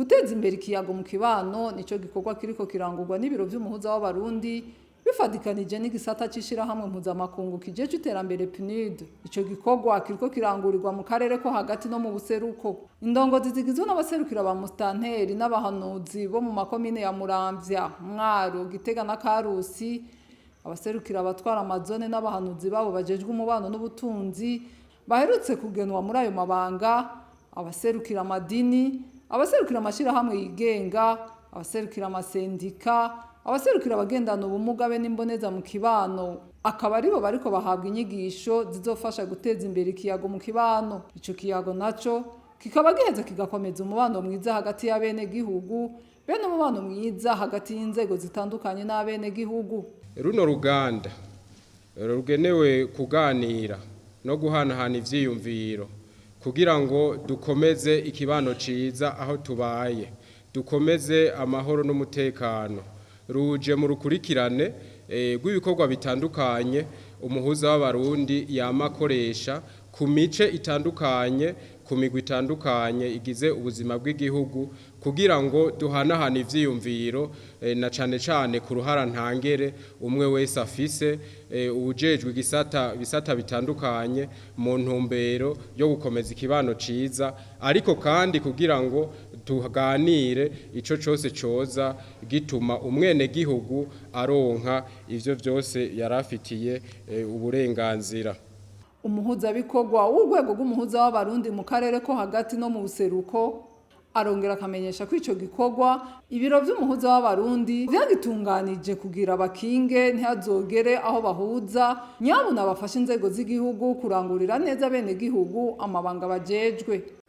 Guteza imbere ikiyago mu kibano nico gikorwa kiriko kirangurwa n'ibiro vy'umuhuza w'Abarundi bifadikanije n'igisata c'ishirahamwe mpuzamakungu kijejwe iterambere PNUD. Ico gikorwa kiriko kirangurirwa mu karere ko hagati no mu buseruko. Indongozi zigizwe n'abaserukira ba musitanteri n'abahanuzi bo mu makomine ya Muramvya, Mwaro, Gitega na Karusi, abaserukira abatwara amazone n'abahanuzi babo bajejwe umubano n'ubutunzi baherutse kugenwa muri ayo mabanga, abaserukira amadini, abaserukira amashirahamwe yigenga, abaserukira amasendika, abaserukira abagendana ubumuga be n'imboneza mu kibano, akaba aribo bariko bahabwa inyigisho zizofasha guteza imbere ikiyago mu kibano. Ico kiyago naco kikaba giheza kigakomeza umubano mwiza hagati y'abenegihugu, bene umubano mwiza hagati y'inzego zitandukanye n'abenegihugu. Runo ruganda rugenewe kuganira no guhanahana ivyiyumviro kugira ngo dukomeze ikibano ciza aho tubaye, dukomeze amahoro n'umutekano, ruje mu rukurikirane rw'ibikorwa bitandukanye umuhuza w'Abarundi yama akoresha ku mice itandukanye, ku migwi itandukanye igize ubuzima bw'igihugu, kugira ngo duhanahane ivyiyumviro na cane cane ku ruhara ntangere umwe wese afise, uwujejwe igisata bisata bitandukanye, mu ntumbero yo gukomeza ikibano ciza, ariko kandi kugira ngo tuganire ico cose coza gituma umwene gihugu aronka ivyo vyose yarafitiye uburenganzira. Umuhuzabikorwa w'urwego rw'umuhuza w'Abarundi mu karere ko hagati no mu buseruko arongera akamenyesha ko ico gikorwa ibiro vy'umuhuza w'Abarundi vyagitunganije kugira bakinge ntihazogere aho bahuza, nyabuna bafashe inzego z'igihugu kurangurira neza bene gihugu amabanga bajejwe.